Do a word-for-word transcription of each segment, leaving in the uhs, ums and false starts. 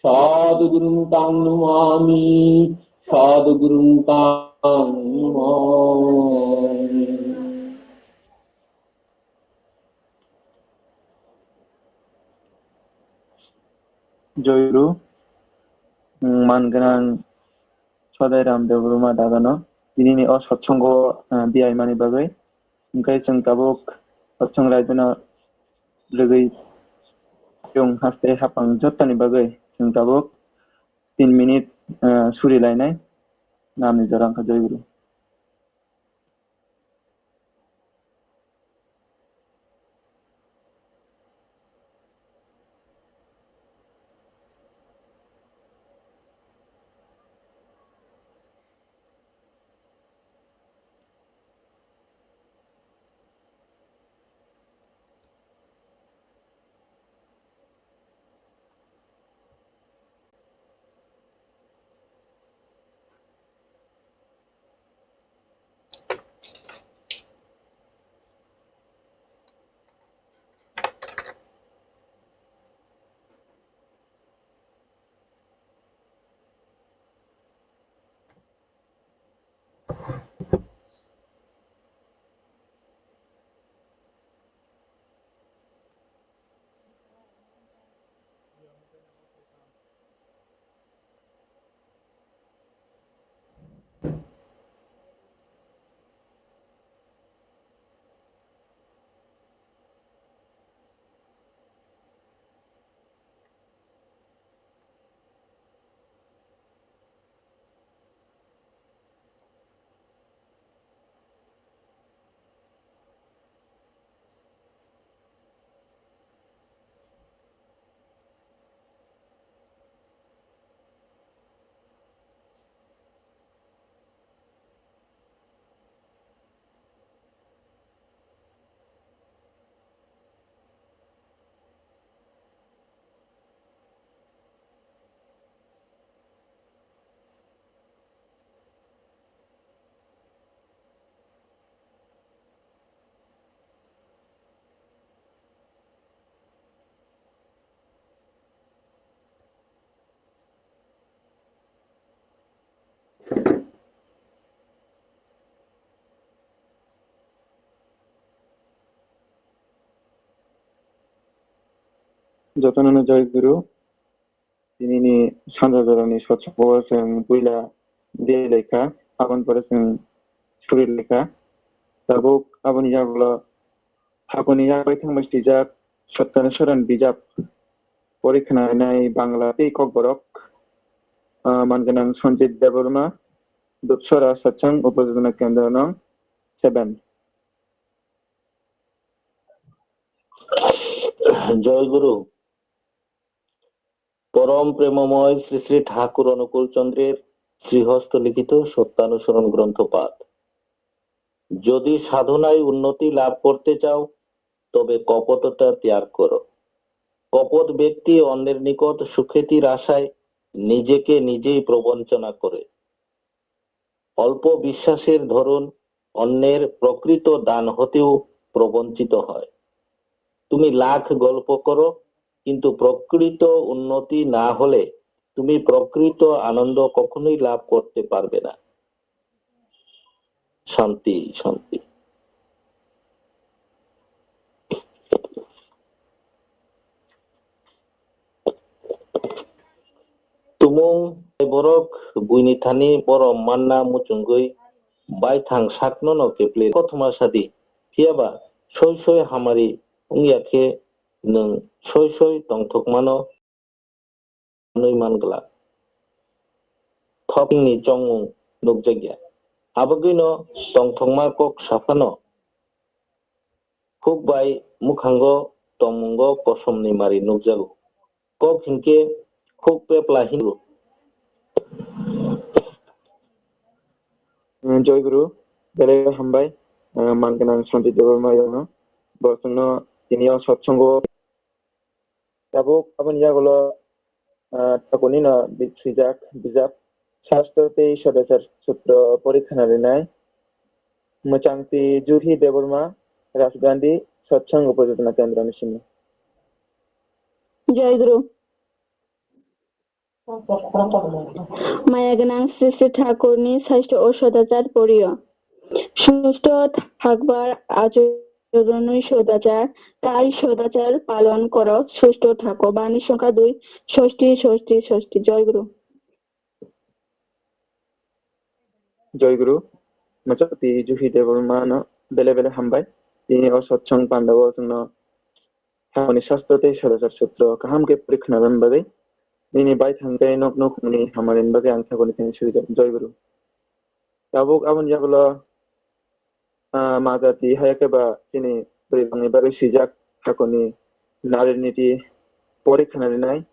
Sadhugurun tang namami, sadhugurun tang namami. Joy Guru, mm, man gwnang Sodai Ram Debbarma dagano, tinini o satsongo, ah, biyai mani bagwi, hwnkhe chwng tabuk satsong raijano rwgwi chwng haste hapang jottoni bagwi chwng tabuk tin minute, ah, suri lainai namni jora wngkha Joy Guru. Jotono no Joy Guru. Tinini sanja jorani sotsongo chwng puila de laikha, aboni pore chwng suri laikha. Tabuk aboni yagulo hakuni yak bai thangbai swijak Satyanusaran bijap porikha nainai Bangla tei Kokborok, ah, man gwnang Sanjit Debbarma, Dupsora Satsang Upajona Kendra nong seven. জয় গুরু। পরম প্রেমময় শ্রী শ্রী ঠাকুর অনুকূল চন্দ্রের শ্রীহস্ত লিখিত সত্যানুসরণ গ্রন্থ পাঠ। যদি সাধনায় উন্নতি লাভ করতে চাও, তবে কপটতা ত্যাগ করো। কপট ব্যক্তি অন্যের নিকট সুখ্যাতির আশায় নিজেকে নিজেই প্রবঞ্চনা করে। অল্প বিশ্বাসের ধরন অন্যের প্রকৃত দান হতেও প্রবঞ্চিত হয়। তুমি লাখ গল্প করো, কিন্তু প্রকৃত উন্নতি না হলে তুমি প্রকৃত আনন্দ কখনোই লাভ করতে পারবে না। শান্তি, শান্তি। Tumung borok buini thani borom manna muchungwi baithang sakno no keple kothoma sadi. Phiyaba soi soi hamari wngya khe nwng soi soi tongthokmano manwi man glak. Thopingni chongmung nukjakya. Abagwino tongthokma kok saphano huk bai mwkhango tongmungo kosomni mari nukjago. Kok hinkhe huk pepla hinwi. Joy Guru, belai hambai, eh, man gwnang Santi Debbarma yano. Bo chwngno tini o satsongo. Tabuk aboni yagulo, ah, thakunino bi-, swijak bijap Shastro tei Sodachar Sutro porikha narinai Mwchangti Jurhi Debbarma, Rajgandhi Satsang Upajotna Kendra ni simi. Jai Guru. Maya gwnang Sri Sri Thakurni saisto o sodachar poriyo. Susto thakbar ajoronwi sodachar, tai sodachar palon koro, susto thako. Bani songkha dui, sosti, sosti, sosti. Joy Guru. Joy Guru, mwchangtwi Juhi Debbarma no bele bele hambai. Tini o satsang pandao chwngno Thakurni sastro tei sodachar sutro kaham khe pori khwnarwna bagwi nini baithang tei nok nukhungni hamari bagwi ang Thakurni thani swijak. Joy Guru. Tabuk aboni yagulo, ah, majati haya khe ba chini bwrwi bangni bagwi swijak Thakurni nari niti pori khwnarinai.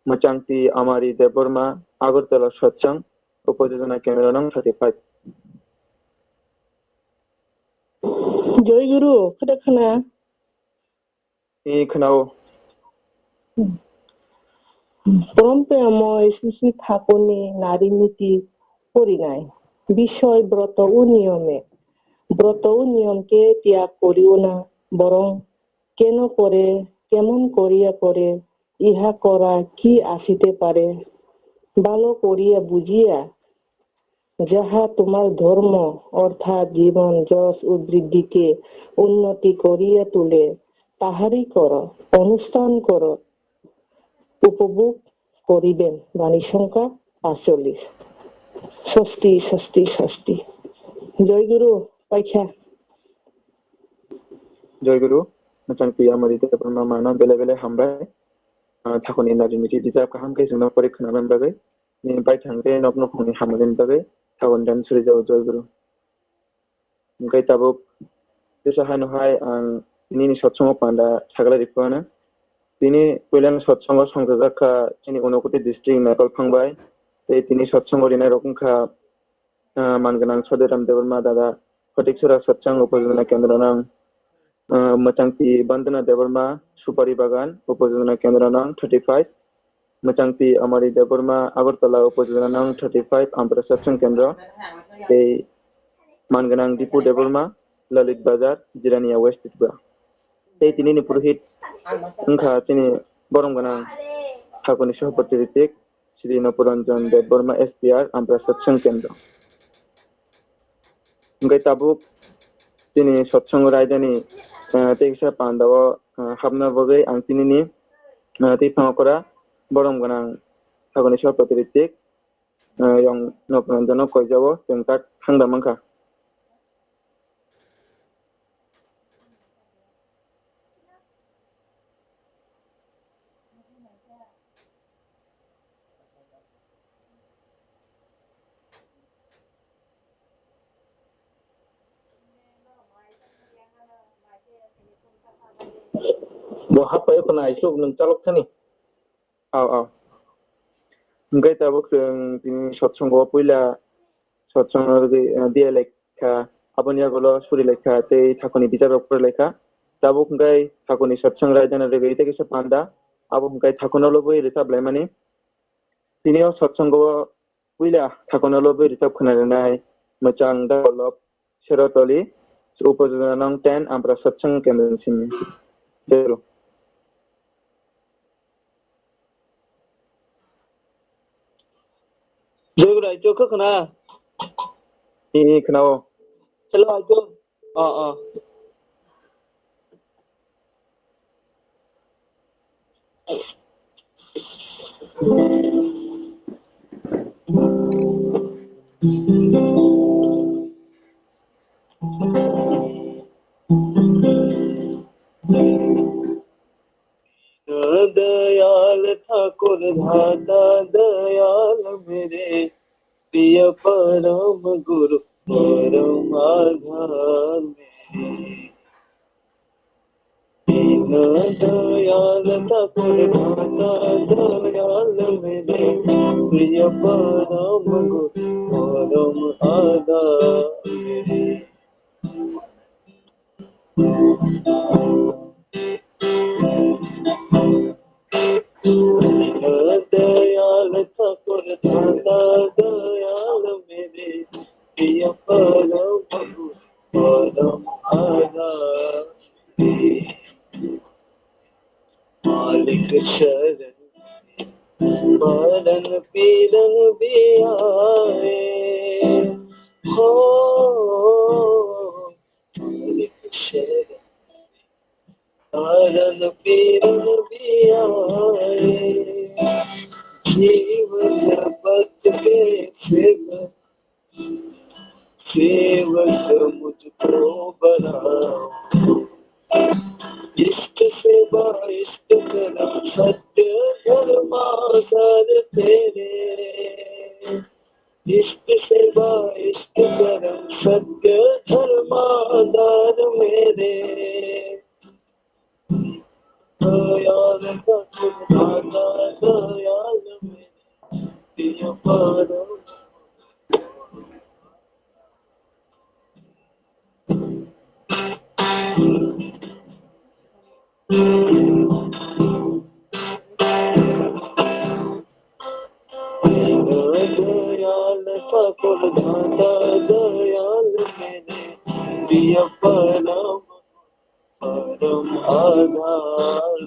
Mwchangtwi Amari Debbarma, Agartala Satsang, Upajojona Kendra nang thirty five. Joy Guru, khwda khwna. Ee, khwnao. পরম প্রেমময় শ্রী শ্রী ঠাকুরনি নারী নীতি পরিণয়। বিষয় ব্রত ও নিয়মে। ব্রত ও নিয়মকে ত্যাগ করিও না, বরং কেন করে, কেমন করিয়া করে, ইহা করা কি আসিতে পারে, ভালো করিয়া বুঝিয়া যাহা তোমার ধর্ম, অর্থাৎ জীবন যশ ও বৃদ্ধিকে উন্নতি করিয়া তুলে, তাহারই কর, অনুষ্ঠান কর, উপভোগ করিবেন। বাণী সংখ্যা পাঁচচল্লিশ। স্বস্তি, স্বস্তি, স্বস্তি। জয় গুরু, পাইখা। Joy Guru, mwchangtwi Amari Debbarma mano bele bele hambai. Ah, Thakurni nari niti rijak kaham khe chwngno pori khwnarwna bagwi. Nini baithang tei nok nukhungni hamari bagwi Thakurni thani swijak, Joy Guru. Hwnkhe tabuk teisa haino hai ang nini sotsango panda saglai rikphano. Tini puilano sotsango songchajak kha chini Unakoti district Naikol Phangbai. Tei tini sotsango rinai rok wngkha, ah, man gwnang Sodiram Debbarma dada, Phatikchura Satsang Upajona Kendra nang, ah, mwchangtwi Bandana Debbarma, Supari Bagan Upajona Kendra nang thirty five, mwchangtwi Amari Debbarma, Agartala Upajona nang thirty five, Ampra Satsang Kendra, tei man gwnang Dipu Debbarma, Lalit Bazar, Jirania West Tripura. Tei tinini purohit wngkha chini borom gwnang Thakurni Sohopati Ritik, Sri Noporanjan Debbarma S P R, Ampra Satsang Kendra. Hwnkhe tabuk chini satsang raidani, eh, teisa pandao, eh, hapna bagwi ang tinini, eh, twi phangokora borom gwnang Thakurni Sohopati Ritik, eh, yong Noporanjano koijao chwng tak thangda mankha. Bo hapai phano aisuk nwng chalok thani. Au, au. Hwnkhe tabuk chwng tini sotsango puila sotsango rwgwi, eh, diya lai kha, aboni yagulo suri lai kha tei Thakurni bijakrok pori lai kha. Tabuk hwnkhe Thakurni sotsang raidana rwgwi tei kisa panda, abo hwnkhe Thakurno lobwi rwchap laimani. Tini o sotsango puila Thakurno lobwi rwchap khwnarinai mwchang da Golop Serotoli, Upajona nong ten, Ampra Satsang Kendra ni simi. Joy Guru. Joy Guru, aicho khe khna? Ee, khnao. Hello, aicho. Oh, oh. Dayal ठाकुर दाता दयाल मेरे, प्रिय परम गुरु परम आधार मेरे। दीन दयाल ठाकुर दाता दयाल मेरे, प्रिय परम गुरु परम आधार मेरे। दयाल ठाकुर दाता दयाल मेरे, प्रिय परम गुरु परम आधार मेरे। मालिक शरण Paran piran biyae ho, paran piran biyae, jeevan bhakti ke seva, sevak mujhko banao. Ishq seva, ishq karam, satya dharma dar tere. Ishq seva, ishq karam, satya dharma dar mere. Dayal Thakur, dayal mere, priya param. Dayal Thakur, dayal mere, priya param, param adhar.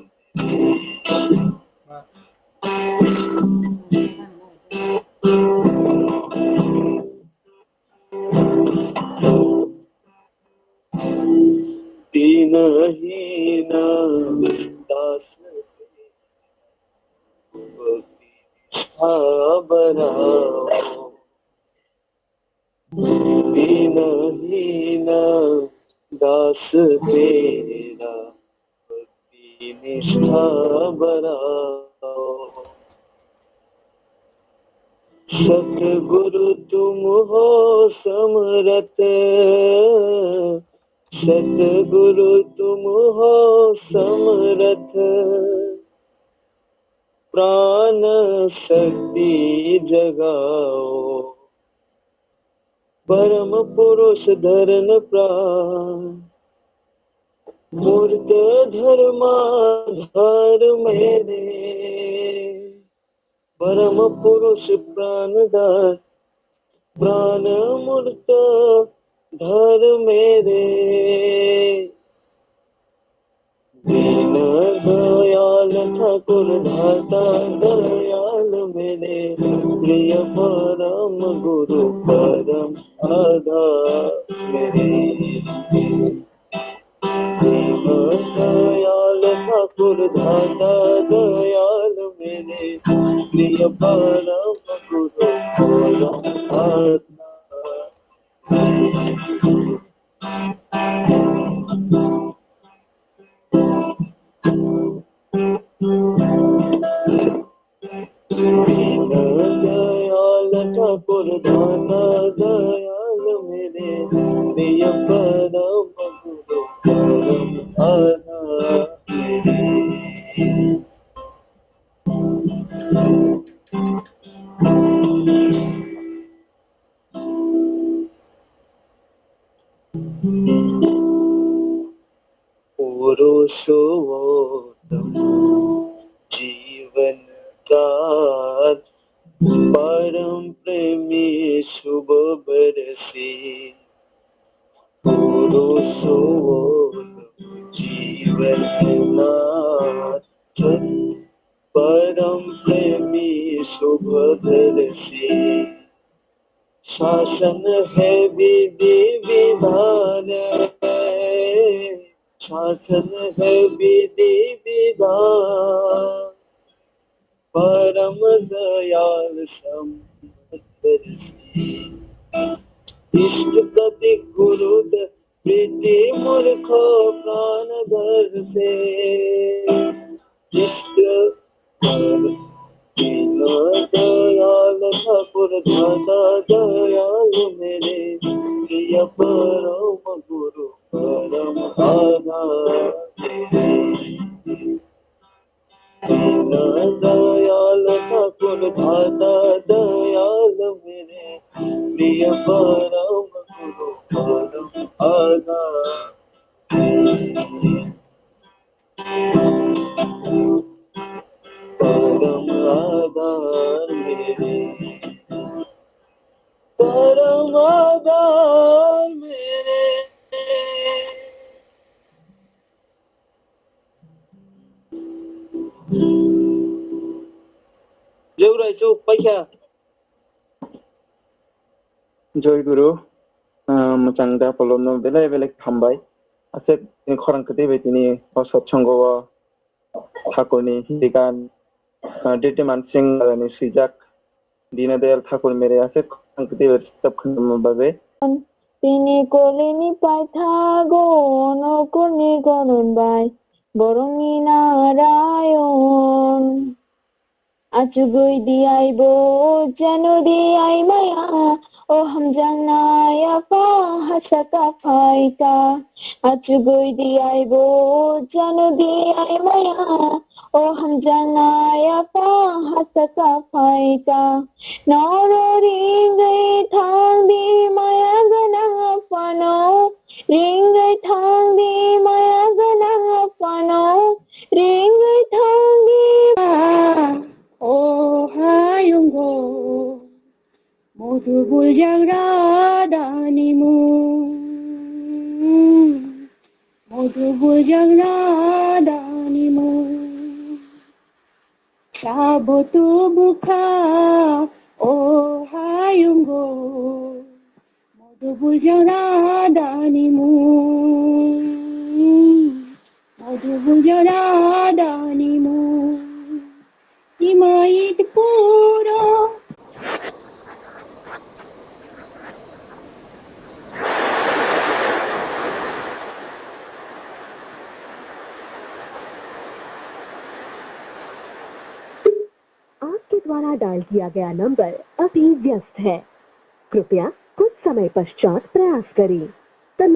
Dinahina das bhakti nistha banao. Dinahina das tera bhakti nistha banao. Satguru tum ho samrat, Satguru tum ho samrat, pran shakti jagao. Param purush dharan pran, murt dharma dhar mere. Param purush pran dhar, pran murt dhar mere. Dina dayal Thakur dhata dayal mere, priya param guru param adhar mere. Dina dayal Thakur dhata dayal mere, priya param guru param adhar. Dayal Thakur dhata dayal mere, priya param guru param adhar mere. पुरुषोत्तम जीवन का परम प्रेमी शुभ बरसी। पुरुषोत्तम जीवन नाथ परम प्रेमी शुभ दर्शी। शासन है विधि विधान, शासन है विधि विधान, परम दयाल समदर्शी। इष्ट प्रति गुरु प्रीति मूर्ख प्राण धर से। इष्ट दीन दयाल ठाकुर दाता दयाल मेरे, प्रिय परम गुरु परम आधार मेरे। दीन दयाल ठाकुर दाता दयाल मेरे, प्रिय परम गुरु परम आधार। परम आधार मेरे, परम आधार मेरे। Joy Guru, ah, mwchang da polomno belai belai hambai. Aswk tini khorang kwtwi bai tini o satsongo o Thakurni higan, ah, D T Mansing ni swijak Dina Dayal Thakur mere aswk khorang kwtwi bai swijak khwnama bagwi. Tini kolini paithago ono kurni goron bai borongni narayon. Achugwi di aibo, jano di ai maya, o hamjaknai apha hasaka phaika. Achugwi di aibo, jano di ai maya, o hamjaknai apha hasaka phaika. Noro ringwi thang di maya gwnang aphano, ringwi thang di maya gwnang aphano, ringwi thang di. O hayungo, modu buljang radani mung, modu buljang radani mung. Sabo tu bukha, o hayungo, modu buljang radani mung, modu buljang radani mung. Imait puro. आपके द्वारा डायल किया गया नंबर अभी व्यस्त है। कृपया कुछ समय पश्चात प्रयास करें। The